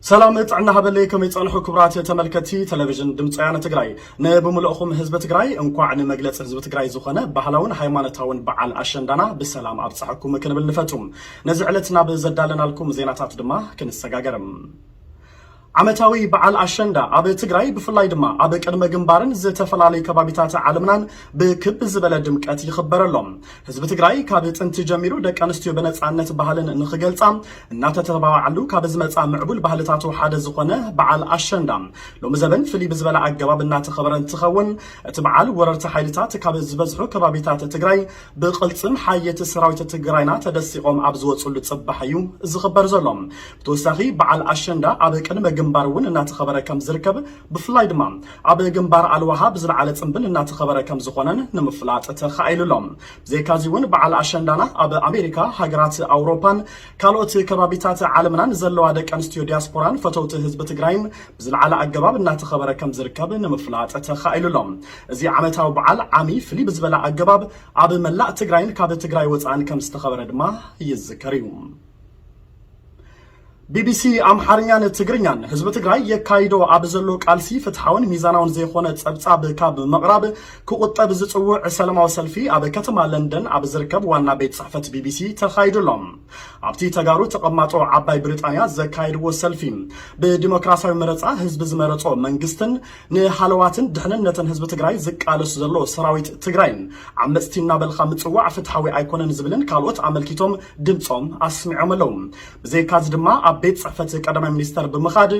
ሰላም ጥዕና ሃበለይ፣ ከመይ ጸንሑ ክቡራት ተመልከቲ ቴሌቪዥን ድምፂ ወያነ ትግራይ? ንብምልእኹም ህዝቢ ትግራይ እንኳዕ ንመግለፂ ህዝቢ ትግራይ ዝኾነ ባህላውን ሃይማኖታውን በዓል ኣሸንዳና ብሰላም ኣብፀሐኩም ክንብል ንፈቱ። ነዚ ዕለት ናብ ዘዳለናልኩም ዜናታት ድማ ክንሰጋገርም። ዓመታዊ በዓል ኣሸንዳ ኣብ ትግራይ ብፍላይ ድማ ኣብ ቅድመ ግንባርን ዝተፈላለዩ ከባቢታት ዓለምናን ብክብ ዝበለ ድምቀት ይኽበር ኣሎ። ህዝቢ ትግራይ ካብ ጥንቲ ጀሚሩ ደቂ ኣንስትዮ ብነፃነት ባህልን ንኽገልፃ እናተተባባዓሉ ካብ ዝመፃ ምዕቡል ባህልታቱ ሓደ ዝኾነ በዓል ኣሸንዳ ሎሚ ዘበን ፍልይ ብዝበለ ኣገባብ እናተኸበረ እንትኸውን፣ እቲ በዓል ወረርቲ ሓይልታት ካብ ዝበዝሑ ከባቢታት ትግራይ ብቕልፅም ሓየት ሰራዊት ትግራይና ተደሲቖም ኣብ ዝወፅሉ ፅባሕ እዩ ዝኽበር ዘሎ። ብተወሳኺ በዓል ኣሸንዳ ኣብ ቅድመ ግንባር እውን እናተኸበረ ከም ዝርከብ፣ ብፍላይ ድማ ኣብ ግንባር ኣልዋሃ ብዝለዓለ ፅምብል እናተኸበረ ከም ዝኾነን ንምፍላጥ ተኻኢሉ ኣሎ። ብዘይካዚ እውን በዓል ኣሸንዳና ኣብ ኣሜሪካ፣ ሃገራት ኣውሮፓን ካልኦት ከባቢታት ዓለምናን ዘለዋ ደቂ ኣንስትዮ ዲያስፖራን ፈተውቲ ህዝቢ ትግራይን ብዝለዓለ ኣገባብ እናተኸበረ ከም ዝርከብ ንምፍላጥ ተኻኢሉ ኣሎ። እዚ ዓመታዊ በዓል ዓሚ ፍልይ ብዝበለ ኣገባብ ኣብ መላእ ትግራይን ካብ ትግራይ ወፃእን ከም ዝተኸበረ ድማ ይዝከር እዩ። ቢቢሲ ኣምሓርኛን ትግርኛን ህዝቢ ትግራይ የካይዶ ኣብ ዘሎ ቃልሲ ፍትሓውን ሚዛናውን ዘይኮነ ጸብጻብ ካብ ምቕራብ ክቑጠብ ዝጽውዕ ሰላማዊ ሰልፊ ኣብ ከተማ ለንደን ኣብ ዝርከብ ዋና ቤት ጽሕፈት ቢቢሲ ተኻይዱ ኣሎ። ኣብቲ ተጋሩ ተቐማጦ ዓባይ ብሪጣንያ ዘካየድዎ ሰልፊ፣ ብዲሞክራሲያዊ መረጻ ህዝቢ ዝመረጾ መንግስትን ንሃለዋትን ድሕንነትን ህዝቢ ትግራይ ዝቃለስ ዘሎ ሰራዊት ትግራይን ዓመፅቲ እናበልካ ምጽዋዕ ፍትሓዊ ኣይኮነን ዝብልን ካልኦት ኣመልኪቶም ድምፆም ኣስሚዖም ኣለዉ። ብዘይካዚ ድማ ኣብ ቤት ጽሕፈት ቀዳማይ ሚኒስተር ብምኻድ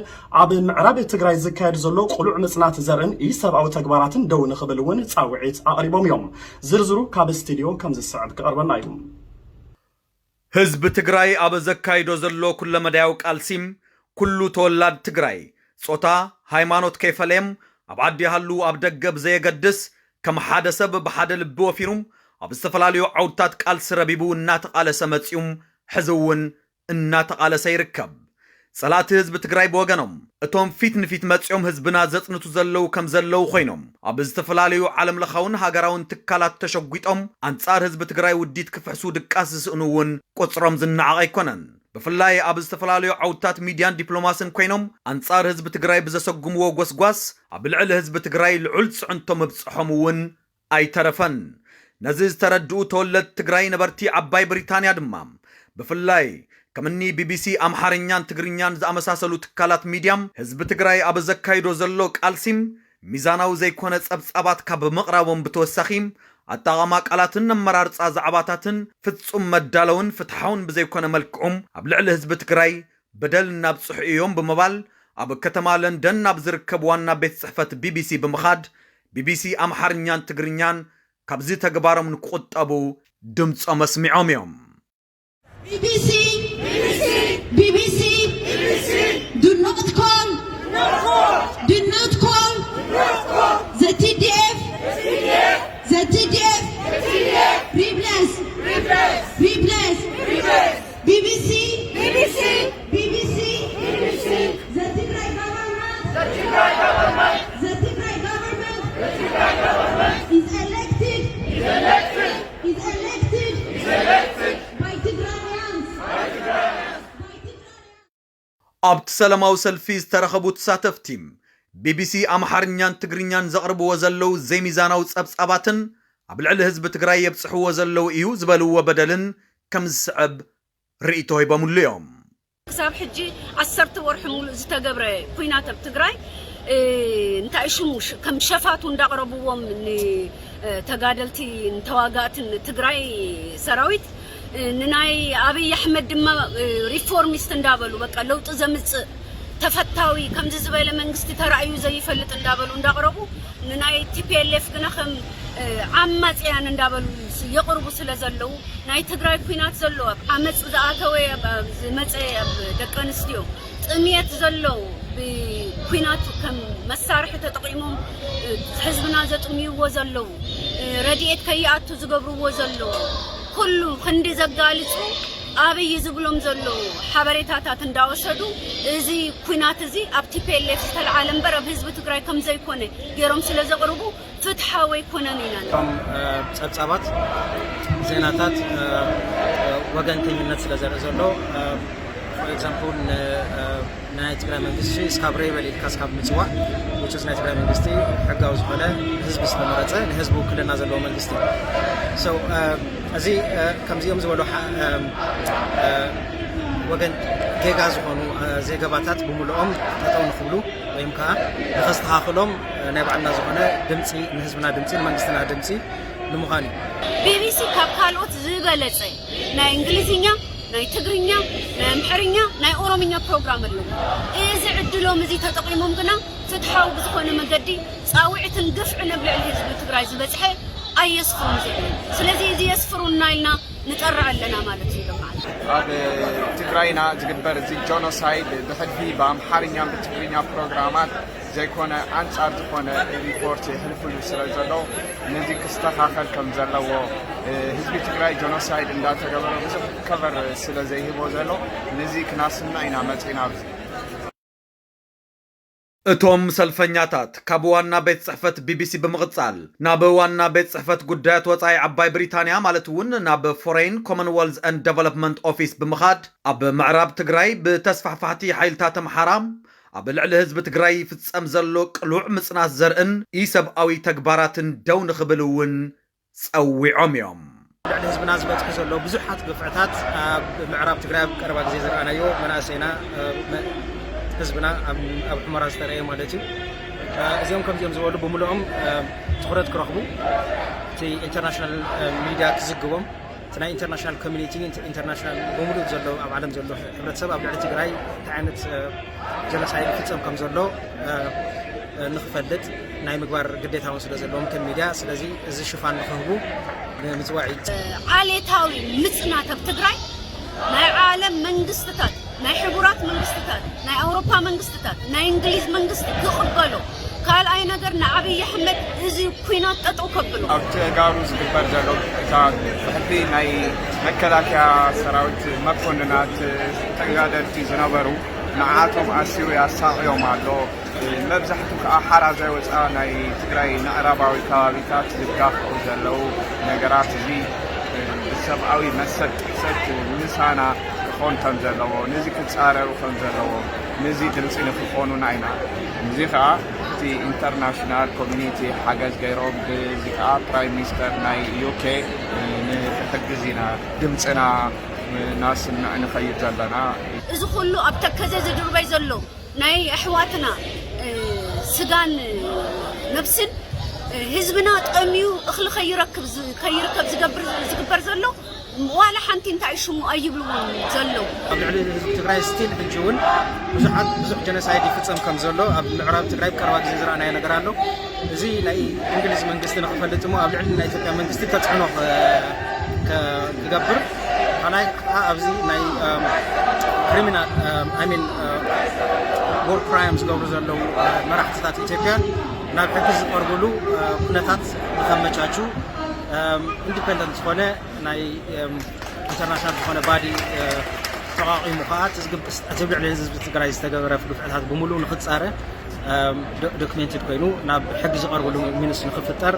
ኣብ ምዕራብ ትግራይ ዝካየድ ዘሎ ቅሉዕ ምጽናት ዘርእን ኢሰብኣዊ ተግባራትን ደው ንኽብል እውን ጻውዒት ኣቕሪቦም እዮም። ዝርዝሩ ካብ ስቱዲዮ ከም ዝስዕብ ክቐርበና እዩ። ህዝቢ ትግራይ ኣብ ዘካይዶ ዘሎ ኩለመዳያዊ ቃልሲ ኩሉ ተወላድ ትግራይ ጾታ፣ ሃይማኖት ከይፈለየም ኣብ ዓዲ ይሃሉ ኣብ ደገ ብዘየገድስ ከም ሓደ ሰብ ብሓደ ልቢ ወፊሩ ኣብ ዝተፈላለዩ ዓውድታት ቃልሲ ረቢቡ እናተቓለሰ መጺኡም ሕዚ እውን እናተቓለሰ ይርከብ። ጸላእቲ ህዝቢ ትግራይ ብወገኖም እቶም ፊት ንፊት መጺኦም ህዝብና ዘጽንቱ ዘለዉ ከም ዘለዉ ኮይኖም ኣብ ዝተፈላለዩ ዓለም ለኻውን ሃገራውን ትካላት ተሸጒጦም ኣንጻር ህዝቢ ትግራይ ውዲት ክፍሕሱ ድቃስ ዝስእኑ እውን ቁጽሮም ዝነዓቕ ኣይኮነን። ብፍላይ ኣብ ዝተፈላለዩ ዓውድታት ሚድያን ዲፕሎማስን ኮይኖም ኣንጻር ህዝቢ ትግራይ ብዘሰጉምዎ ጎስጓስ ኣብ ልዕሊ ህዝቢ ትግራይ ልዑል ጽዕንቶ ምብጽሖም እውን ኣይተረፈን። ነዚ ዝተረድኡ ተወለድቲ ትግራይ ነበርቲ ዓባይ ብሪታንያ ድማ ብፍላይ ከምኒ ቢቢሲ ኣምሓርኛን ትግርኛን ዝኣመሳሰሉ ትካላት ሚድያ ህዝቢ ትግራይ ኣብ ዘካይዶ ዘሎ ቃልሲ ሚዛናዊ ዘይኮነ ጸብጻባት ካብ ምቕራቦም ብተወሳኺ ኣጠቓቕማ ቃላትን ኣመራርጻ ዛዕባታትን ፍጹም መዳለውን ፍትሓውን ብዘይኮነ መልክዑ ኣብ ልዕሊ ህዝቢ ትግራይ በደል እናብጽሑ እዮም ብምባል ኣብ ከተማ ለንደን ናብ ዝርከብ ዋና ቤት ጽሕፈት ቢቢሲ ብምኻድ ቢቢሲ ኣምሓርኛን ትግርኛን ካብዚ ተግባሮም ንክቑጠቡ ድምጾም ኣስሚዖም እዮም። ቢቢሲ ቢቢሲ do not call do not call the TDF the TDF replace replace BBC BBC BBC the Tigray government the Tigray government the Tigray government the Tigray government is elected is elected is elected is elected by Tigrayans by Tigrayans ኣብቲ ሰላማዊ ሰልፊ ዝተረኸቡ ተሳተፍቲ ቢቢሲ ኣምሓርኛን ትግርኛን ዘቕርብዎ ዘለዉ ዘይሚዛናዊ ጸብጻባትን ኣብ ልዕሊ ህዝቢ ትግራይ የብጽሕዎ ዘለዉ እዩ ዝበልዎ በደልን ከም ዝስዕብ ርእይቶ ሂቦምሉ እዮም። ክሳብ ሕጂ ዓሰርተ ወርሒ ሙሉእ ዝተገብረ ኲናት ኣብ ትግራይ እንታይ ሽሙ ከም ሸፋቱ እንዳቕረብዎም ንተጋደልቲ ንተዋጋእትን ትግራይ ሰራዊት ንናይ ኣብይ ኣሕመድ ድማ ሪፎርሚስት እንዳበሉ በቃ ለውጢ ዘምፅእ ተፈታዊ ከምዚ ዝበለ መንግስቲ ተራእዩ ዘይፈልጥ እንዳበሉ እንዳቕረቡ ንናይ ቲፒኤልኤፍ ግና ከም ዓማፅያን እንዳበሉ የቕርቡ ስለ ዘለዉ ናይ ትግራይ ኲናት ዘሎ ኣብ ዓመፅ ዝኣተወ ዝመፀ ኣብ ደቂ ኣንስትዮ ጥምየት ዘሎ ብኲናት ከም መሳርሒ ተጠቒሞም ህዝብና ዘጥምይዎ ዘለዉ ረድኤት ከይኣቱ ዝገብርዎ ዘለዉ ኩሉ ክንዲ ዘጋልፁ ኣብይ ዝብሎም ዘለዉ ሓበሬታታት እንዳወሰዱ እዚ ኲናት እዚ ኣብ ቲፒኤልኤፍ ዝተለዓለ እምበር ኣብ ህዝቢ ትግራይ ከም ዘይኮነ ገይሮም ስለ ዘቕርቡ ፍትሓዊ ኣይኮነን ኢና ንብል። እቶም ጸብጻባት ዜናታት ወገንተኝነት ስለ ዘርኢ ዘሎ For example ናይ ትግራይ መንግስቲ እስካብ ሬበል ኢልካ እስካብ ምፅዋዕ ውጭስ ናይ ትግራይ መንግስቲ ሕጋዊ ዝኾነ ህዝቢ ዝተመረፀ ንህዝቢ ውክልና ዘለዎ መንግስቲ። So እዚ ከምዚኦም ዝበሉ ወገን ጌጋ ዝኾኑ ዜገባታት ብምልኦም ጠጠው ንክብሉ ወይም ከዓ ንኸስተኻኽሎም ናይ ባዕልና ዝኾነ ድምፂ ንህዝብና ድምፂ ንመንግስትና ድምፂ ንምዃን እዩ። ቢቢሲ ካብ ካልኦት ዝበለፀ ናይ እንግሊዝኛ፣ ናይ ትግርኛ፣ ናይ ኣምሓርኛ፣ ናይ ኦሮምኛ ፕሮግራም ኣለዎ። እዚ ዕድሎም እዚ ተጠቒሞም ግና ፍትሓዊ ብዝኾነ መገዲ ፃውዒትን ግፍዕን ኣብ ልዕሊ ህዝቢ ትግራይ ዝበፅሐ ኣየስፍሩን ዘለዉ። ስለዚ እዚ የስፍሩና ኢልና ንጠርዕ ኣለና ማለት እዩ። ደማዓት ኣብ ትግራይና ዝግበር እዚ ጆኖሳይድ ብሕድፊ ብኣምሓርኛን ብትግርኛ ፕሮግራማት ዘይኮነ ኣንጻር ዝኾነ ሪፖርት የሕልፍሉ ስለ ዘሎ ነዚ ክስተኻኸል ከም ዘለዎ ህዝቢ ትግራይ ጆኖሳይድ እንዳተገበረ ብዙሕ ከቨር ስለ ዘይህቦ ዘሎ ነዚ ክናስና ኢና መጺና ኣብዚ። እቶም ሰልፈኛታት ካብ ዋና ቤት ጽሕፈት ቢቢሲ ብምቕጻል ናብ ዋና ቤት ጽሕፈት ጉዳያት ወጻኢ ዓባይ ብሪታንያ ማለት እውን ናብ Foreign Commonwealth and Development Office ብምኻድ ኣብ ምዕራብ ትግራይ ብተስፋሕፋሕቲ ሓይልታት ኣምሓራ ኣብ ልዕሊ ህዝቢ ትግራይ ይፍጸም ዘሎ ቅሉዕ ምጽናት ዘርእን ኢሰብኣዊ ተግባራትን ደው ንኽብል እውን ጸዊዖም እዮም። ልዕሊ ህዝብና ዝበፅሑ ዘሎ ብዙሓት ግፍዕታት ኣብ ምዕራብ ትግራይ ኣብ ቀረባ ግዜ ዝረኣናዮ መናእሰይና ህዝብና ኣብ ሑመራ ዝተረእየ ማለት እዩ። እዚኦም ከምዚኦም ዝበሉ ብምልኦም ትኩረት ክረኽቡ እቲ ኢንተርናሽናል ሚድያ ክዝግቦም እቲ ናይ ኢንተርናሽናል ኮሚኒቲ ኢንተርናሽናል ብምሉእ ዘሎ ኣብ ዓለም ዘሎ ሕብረተሰብ ኣብ ልዕሊ ትግራይ እንታይ ዓይነት ጀኖሳይድ ይፍፀም ከም ዘሎ ንክፈልጥ ናይ ምግባር ግዴታ እውን ስለ ዘለዎም ከም ሚድያ ስለዚ እዚ ሽፋን ንክህቡ ንምፅዋዕ እዩ። ዓሌታዊ ምፅናት ኣብ ትግራይ ናይ ዓለም መንግስትታት ናይ ሕቡራት መንግስትታት ናይ ኣውሮፓ መንግስትታት ናይ እንግሊዝ መንግስቲ ክቕበሎ ካልኣይ ነገር ንዓብይ ኣሕመድ እዚ ኩናት ጠጠው ከብሎ ኣብ ተጋሩ ዝግበር ዘሎ ግፍዕታት ብሕልፊ ናይ መከላከያ ሰራዊት መኮንናት ተጋደልቲ ዝነበሩ ንዓቶም ኣሲሩ ያሳቕዮም ኣሎ። መብዛሕቱ ከዓ ሓራ ዘይወፅኣ ናይ ትግራይ ምዕራባዊ ከባቢታት ዝጋፍዑ ዘለዉ ነገራት እዚ ብሰብኣዊ መሰል ጥሕሰት ምሳና ክኾን ከም ዘለዎ ነዚ ክፃረሩ ከም ዘለዎ ነዚ ድምፂ ንክኾኑና ኢና። እዚ ከዓ እቲ ኢንተርናሽናል ኮሚኒቲ ሓገዝ ገይሮም ብዚ ከዓ ፕራይም ሚኒስተር ናይ ዩኬ ንክሕግዝ ኢና ድምፅና ናስምዕ ንኸይድ ዘለና። እዚ ኩሉ ኣብ ተከዘ ዝድርበይ ዘሎ ናይ ኣሕዋትና ስጋን ነብስን ህዝብና ጠምዩ እኽሊ ከይረክብ ከይርከብ ዝገብር ዝግበር ዘሎ ዋላ ሓንቲ እንታይ ሽሙ ኣይብልዎም ዘለዉ ኣብ ልዕሊ ህዝቢ ትግራይ ስቲል ሕጂ እውን ብዙሓት ብዙሕ ጀኖሳይድ ይፍፀም ከም ዘሎ ኣብ ምዕራብ ትግራይ ብቀረባ ግዜ ዝረኣናዮ ነገር ኣሎ። እዚ ናይ እንግሊዝ መንግስቲ ንክፈልጥ እሞ ኣብ ልዕሊ ናይ ኢትዮጵያ መንግስቲ ተፅዕኖ ክገብር ካልኣይ ከዓ ኣብዚ ናይ ክሪሚናል ሚን ወር ክራይም ዝገብሩ ዘለዉ መራሕትታት ኢትዮጵያ ናብ ሕጊ ዝቀርብሉ ኩነታት ንከመቻቹ ኢንዲፐንደንት ዝኾነ ናይ ኢንተርናሽናል ዝኾነ ባዲ ተቋቂሙ ከዓ እቲ ልዕሊ ህዝቢ ትግራይ ዝተገበረ ግፍዕታት ብምሉእ ንክፃረ ዶክሜንትድ ኮይኑ ናብ ሕጊ ዝቀርብሉ ሚንስ ንክፍጠር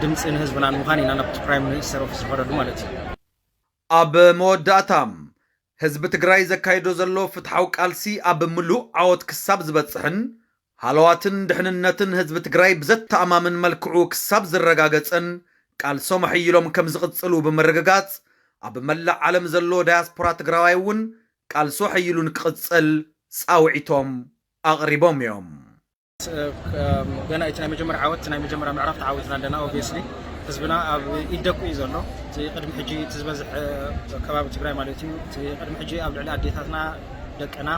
ድምፂ ንህዝብና ንምዃን ኢና ናብቲ ፕራይም ሚኒስተር ኦፊስ ዝኸደሉ ማለት እዩ። ኣብ መወዳእታ ህዝቢ ትግራይ ዘካይዶ ዘሎ ፍትሓዊ ቃልሲ ኣብ ምሉእ ዓወት ክሳብ ዝበፅሕን ሃለዋትን ድሕንነትን ህዝቢ ትግራይ ብዘተኣማምን መልክዑ ክሳብ ዝረጋገፅን ቃልሶም ኣሕይሎም ከም ዝቕፅሉ ብምርግጋፅ ኣብ መላእ ዓለም ዘሎ ዳያስፖራ ትግራዋይ እውን ቃልሱ ኣሕይሉ ንክቕፅል ፃውዒቶም ኣቕሪቦም እዮም። ገና እቲ ናይ መጀመርያ ዓወት ናይ መጀመርያ ምዕራፍ ተዓዊትና ኣለና። ኦብቪየስሊ ህዝብና ኣብ ኢድ ደቁ እዩ ዘሎ። እቲ ቅድሚ ሕጂ እቲ ዝበዝሕ ከባቢ ትግራይ ማለት እዩ። እቲ ቅድሚ ሕጂ ኣብ ልዕሊ ኣዴታትና ደቅና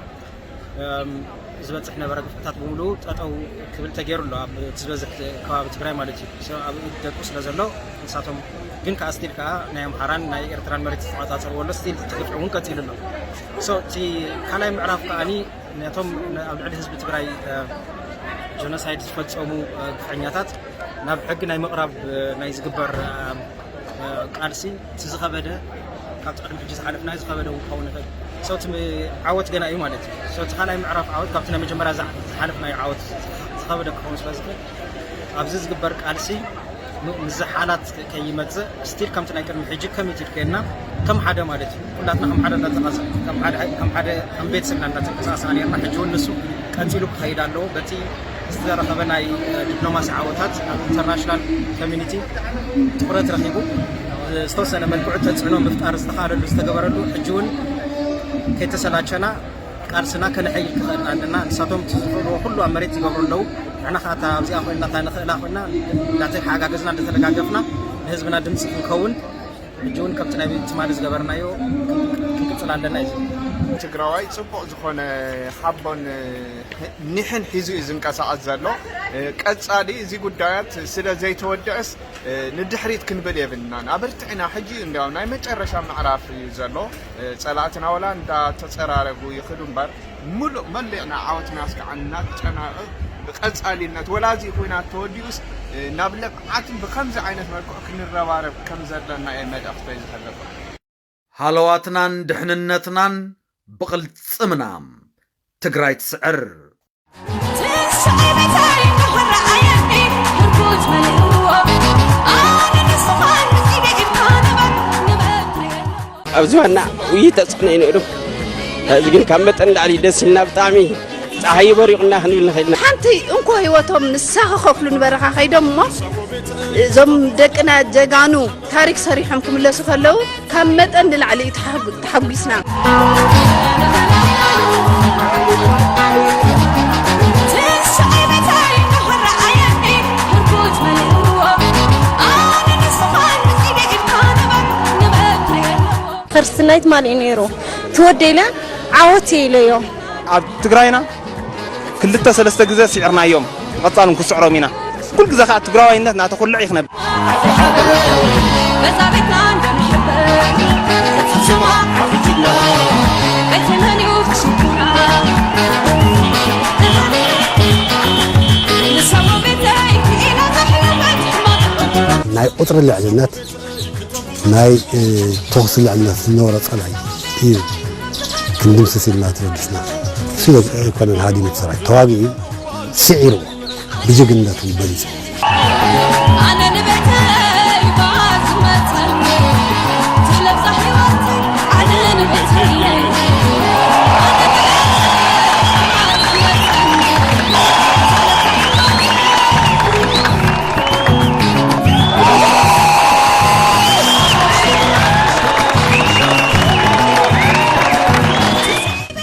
ዝበፅሕ ነበረ ግፍዕታት ብምሉ ጠጠው ክብል ተገይሩ ኣሎ ኣብ ዝበዝሕ ከባቢ ትግራይ ማለት እዩ። ኣብ ኢድ ደቁ ስለ ዘሎ ንሳቶም ግን ከዓ ስቲል ከዓ ናይ ኣምሓራን ናይ ኤርትራን መሬት ዝተቆፃፀርዎ ኣሎ ስቲል እቲ ግፍዒ እውን ቀፂሉ ኣሎ። እቲ ካልኣይ ምዕራፍ ከዓኒ ነቶም ኣብ ልዕሊ ህዝቢ ትግራይ ጀኖሳይድ ዝፈፀሙ ግፍዕኛታት ናብ ሕጊ ናይ ምቕራብ ናይ ዝግበር ቃልሲ እቲ ዝኸበደ ካብቲ ቅድሚ ሕጂ ዝሓለፍናዮ ዝኸበደ እውን ክኸውን ይኽእል። እቲ ዓወት ገና እዩ ማለት እዩ። እቲ ካልኣይ ምዕራፍ ዓወት ካብቲ ናይ መጀመርያ ዝሓለፍናዮ ዓወት ዝኸበደ ክኸውን ስለ ዝኽእል ኣብዚ ዝግበር ቃልሲ ምዝሓላት ከይመጽእ ስቲል ከምቲ ናይ ቅድሚ ሕጂ ከሚትድ ኮይንና ከም ሓደ ማለት እዩ። ኩላትና ከም ሓደ እንዳተንቀሳቐስ-፣ ከም ሓደ ከም ሓደ ከም ቤተሰብና እንዳተንቀሳቐስና ነርና። ሕጂ እውን ንሱ ቀጺሉ ክኸይድ ኣለዎ። በቲ ዝተረኸበ ናይ ዲፕሎማሲ ዓወታት ኣብ ኢንተርናሽናል ኮሚኒቲ ትኹረት ረኺቡ ዝተወሰነ መልክዑ ተጽዕኖ ምፍጣር ዝተኻለሉ ዝተገበረሉ ሕጂ እውን ከይተሰላቸና ቃልስና ከነሐይል ክኽእልና ኣለና። ንሳቶም እቲ ዝኽእልዎ ኩሉ ኣብ መሬት ይገብሩ ኣለዉ። ንሕና ከዓ እታ ኣብዚኣ ኮይንና እታ ንኽእላ ኮይንና እንዳተሓጋገዝና እንዳተደጋገፍና ንህዝብና ድምፂ ክንከውን ሕጂ እውን ከምቲ ናይ ትማሊ ዝገበርናዮ ክንቅፅል ኣለና እዩ። ትግራዋይ ጽቡቕ ዝኾነ ሓቦን ኒሕን ሒዙ እዩ ዝንቀሳቐስ ዘሎ። ቀጻሊ እዚ ጉዳያት ስለ ዘይተወድአስ ንድሕሪት ክንብል የብልናን። ኣበርቲዕና ሕጂ እንዲያው ናይ መጨረሻ ምዕራፍ እዩ ዘሎ። ጸላእትና ወላ እንዳተጸራረጉ ይኽዱ እምበር፣ ሙሉእ መሊዕና ዓወት ሚያስከዓን እናተጨናነቐ ብቐጻሊነት፣ ወላ እዚ ኹናት ተወዲኡስ፣ ናብ ልምዓትን ብኸምዚ ዓይነት መልክዑ ክንረባረብ ከም ዘለና እየ መልእኽተይ ዝፈልግ። ሃለዋትናን ድሕንነትናን ብቕልጽምና። ትግራይ ትስዕር። ኣብዚ ዋና ውይ ተጽዕኖ እዩ ነይሩ። እዚ ግን ካብ መጠን ላዕሊ ደስ ኢልና ብጣዕሚ ጸሓይ በሪቑና ክንብል ንኽእል ኢና። ሓንቲ እንኮ ህይወቶም ንሳ ክኸፍሉ ንበረኻ ከይዶም እሞ እዞም ደቅና ጀጋኑ ታሪክ ሰሪሖም ክምለሱ ከለዉ ካብ መጠን ንላዕሊ እዩ ተሓጉ-፣ ተሓጒስና። ክርስትናይ ትማሊ እዩ ነይሩ። ትወደይ ኢለ ዓወት እየ ኢለዮ። ኣብ ትግራይና ክልተ ሰለስተ ግዜ ስዒርናዮም፣ ብቐጻል እውን ክስዕሮም ኢና። ኩሉ ግዜ ከዓ ትግራዋይነት እናተኹልዕ እዩ ክነብር። ናይ ቁጽሪ ልዕልነት፣ ናይ፣ እ፣ ተኹሲ ልዕልነት ዝነበሮ ጸላኢ እዩ ክንድምስስ ኢልና ተበጊስና። እሱ ኣይኮነን ሃዲሙ እቲ ሰራዊት፣ ተዋጊኡ ስዒርዎ፣ ብጅግንነቱ በሊጹ።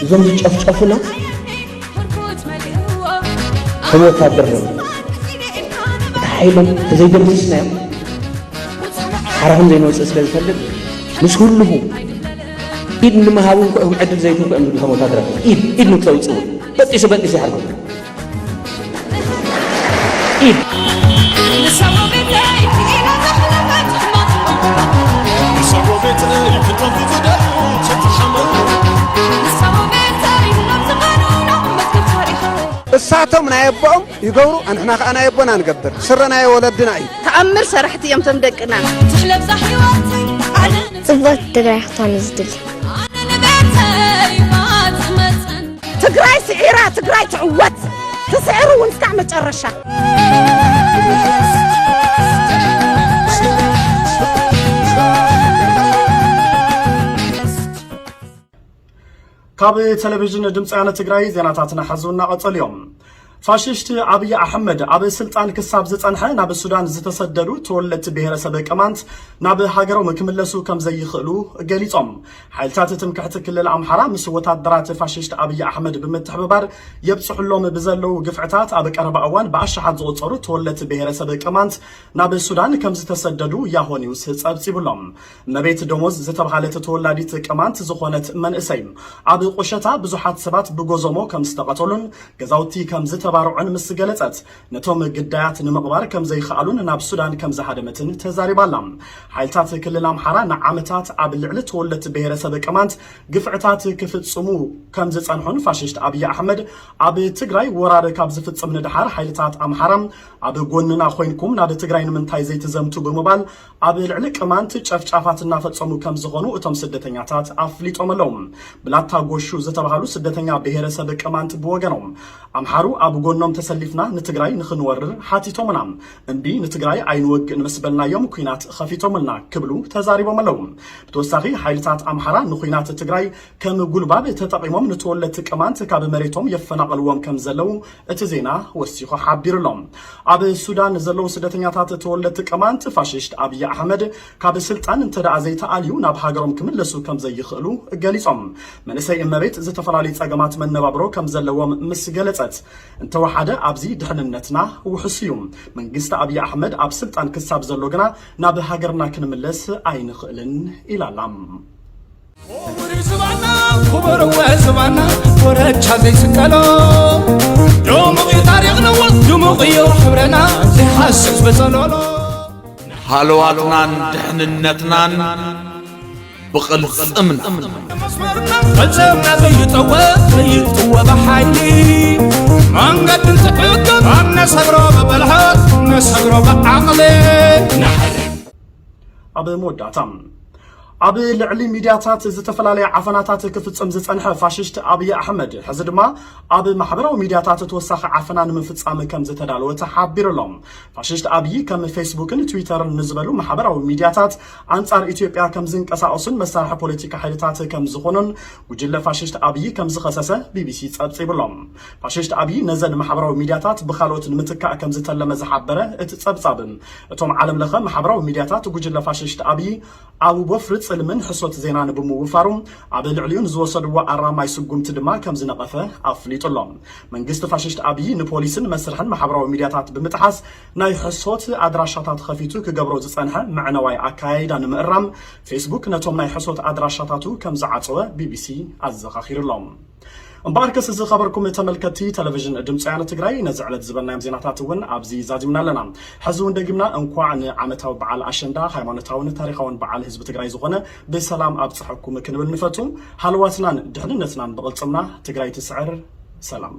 እዞም ዝጨፍጨፉና ከም ወታደር ነው። እቲ ሓይሎም ተዘይደምስስናዮም ሓራኹም ዘይንወፅእ ስለ ዝፈልጥ ምስ ኩልኹ ኢድ ንምሃብ እውን ክዕድል ዘይትንኩ እዮም ዝብሉ እቶም ወታደራት። ኢድ፣ ኢድ ንክተውፅእ እውን በጢሱ በጢሱ ይሓርጎም። ኢድ። እሳቶም ናይ ኣቦኦም ይገብሩ፣ ኣንሕና ከኣ ናይ ኣቦና ንገብር። ስረ ናይ ወለድና እዩ። ተኣምር ሰራሕቲ እዮም እቶም ደቅና። ትሕለብዛ ህይወት ኣነ ጽብቕቲ ትግራይ ክትኮን እዩ ዝድሊ። ኣነ ንቤተይ ባጽመጸን ትግራይ ስዒራ፣ ትግራይ ትዕወት፣ ትስዕር እውን እስካዕ መጨረሻ። ካብ ቴሌቪዥን ድምፂ ወያነ ትግራይ ዜናታትና ሕዚ እናቐጸሉ እዮም። ፋሽስት ኣብይ ኣሕመድ ኣብ ስልጣን ክሳብ ዝጸንሐ ናብ ሱዳን ዝተሰደዱ ተወለድቲ ብሄረሰብ ቅማንት ናብ ሃገሮም ክምለሱ ከም ዘይኽእሉ ገሊጾም። ሓይልታት ትምክሕቲ ክልል ኣምሓራ ምስ ወታደራት ፋሽስት ኣብይ ኣሕመድ ብምትሕብባር የብጽሑሎም ብዘለዉ ግፍዕታት ኣብ ቀረባ እዋን ብኣሽሓት ዝቑጸሩ ተወለድቲ ብሄረሰብ ቅማንት ናብ ሱዳን ከም ዝተሰደዱ ያሆ ኒውስ ጸብጺቡሎም። እመቤት ደሞዝ ዝተባህለት ተወላዲት ቅማንት ዝኾነት መንእሰይ ኣብ ቁሸታ ብዙሓት ሰባት ብጎዞሞ ከም ዝተቐተሉን ገዛውቲ ከም ዝተባርዑን ምስ ገለጸት፣ ነቶም ግዳያት ንምቕባር ከም ዘይከኣሉን ናብ ሱዳን ከም ዝሃደመትን ተዛሪባላ። ሓይልታት ክልል ኣምሓራ ንዓመታት ኣብ ልዕሊ ተወለድቲ ብሄረሰብ ቅማንት ግፍዕታት ክፍጽሙ ከም ዝጸንሑን ፋሽስት ኣብይ ኣሕመድ ኣብ ትግራይ ወራር ካብ ዝፍጽም ንደሓር ሓይልታት ኣምሓራ ኣብ ጎንና ኮይንኩም ናብ ትግራይ ንምንታይ ዘይትዘምቱ ብምባል ኣብ ልዕሊ ቅማንት ጨፍጫፋት እናፈጸሙ ከም ዝኾኑ እቶም ስደተኛታት ኣፍሊጦም ኣለዉ። ብላታ ጎሹ ዝተባህሉ ስደተኛ ብሄረሰብ ቅማንት ብወገኖም ኣምሓሩ ኣብ ጎኖም ተሰሊፍና ንትግራይ ንኽንወርር ሓቲቶምና። እምቢ ንትግራይ ኣይንወግእን ምስ በልናዮም ኲናት ኸፊቶምልና ክብሉ ተዛሪቦም ኣለዉ። ብተወሳኺ ሓይልታት ኣምሓራ ንኹናት ትግራይ ከም ጉልባብ ተጠቒሞም ንተወለድቲ ቅማንት ካብ መሬቶም የፈናቐልዎም ከም ዘለዉ እቲ ዜና ወሲኹ ሓቢሩ ኣሎ። ኣብ ሱዳን ዘለዉ ስደተኛታት ተወለድቲ ቅማንት ፋሽስት ኣብይ ኣሕመድ ካብ ስልጣን እንተ ደኣ ዘይተኣልዩ ናብ ሃገሮም ክምለሱ ከም ዘይኽእሉ ገሊጾም። መንእሰይ እመቤት ዝተፈላለዩ ጸገማት መነባብሮ ከም ዘለዎም ምስ ገለጸት፣ እንተወሓደ ኣብዚ ድሕንነትና ውሑስ እዩ። መንግስቲ ኣብይ ኣሕመድ ኣብ ስልጣን ክሳብ ዘሎ ግና ናብ ሃገርና ክንምለስ ኣይንኽእልን ኢላ ኣላ። ክቡር ዝባና ክቡር ዝባና ወረቻ ዘይስቀሎ ድሙቕ እዩ ታሪኽና ድሙቕ እዩ ሕብረና ዘይሓስስ በጸሎሎ። ሃለዋትናን ድሕንነትናን ብቕልጽምና መስመርና ፈጸምና ዘይጠወ ዘይጥወ ብሓይሊ መንገዲ እንትሕገም ኣብ ነሰግሮ ብብልሓት ነሰግሮ ብዓቕሊ ኣብ መወዳእታ ኣብ ልዕሊ ሚድያታት ዝተፈላለየ ዓፈናታት ክፍጽም ዝጸንሐ ፋሽስት ኣብይ ኣሕመድ ሕዚ ድማ ኣብ ማሕበራዊ ሚድያታት ተወሳኺ ዓፈና ንምፍጻም ከም ዝተዳለወ ተሓቢሩ ኣሎ። ፋሽስት ኣብይ ከም ፌስቡክን ትዊተርን ንዝበሉ ማሕበራዊ ሚድያታት ኣንጻር ኢትዮጵያ ከም ዝንቀሳቐሱን መሳርሒ ፖለቲካ ሓይልታት ከም ዝኾኑን ጉጅለ ፋሽስት ኣብይ ከም ዝኸሰሰ ቢቢሲ ጸብጺቡ ኣሎ። ፋሽስት ኣብይ ነዘን ማሕበራዊ ሚድያታት ብኻልኦት ንምትካእ ከም ዝተለመ ዝሓበረ እቲ ጸብጻብ፣ እቶም ዓለም ለኸ ማሕበራዊ ሚድያታት ጉጅለ ፋሽስት ኣብይ ኣብ ወፍሪ ጽልምን ሕሶት ዜናን ብምውፋሩ ኣብ ልዕሊኡ ንዝወሰድዎ ኣራማይ ስጉምቲ ድማ ከም ዝነቐፈ ኣፍሊጡ ኣሎ። መንግስቲ ፋሽስት ኣብይ ንፖሊስን መስርሕን ማሕበራዊ ሚድያታት ብምጥሓስ ናይ ሕሶት ኣድራሻታት ኸፊቱ ክገብሮ ዝጸንሐ መዕነዋይ ኣካያይዳ ንምእራም ፌስቡክ ነቶም ናይ ሕሶት ኣድራሻታቱ ከም ዝዓጸወ ቢቢሲ ኣዘኻኺሩ ኣሎ። እምበኣርከስ ዝኸበርኩም ተመልከትቲ ቴሌቪዥን ድምፂ ወያነ ትግራይ ነዚ ዕለት ዝበልናዮም ዜናታት እውን ኣብዚ ዛዚምና ኣለና። ሕዚ እውን ደጊምና እንኳዕ ንዓመታዊ በዓል ኣሸንዳ ሃይማኖታውን ታሪኻውን በዓል ህዝቢ ትግራይ ዝኾነ ብሰላም ኣብፀሐኩም ክንብል ንፈቱ። ሃለዋትናን ድሕንነትናን ብቕልፅምና። ትግራይ ትስዕር። ሰላም።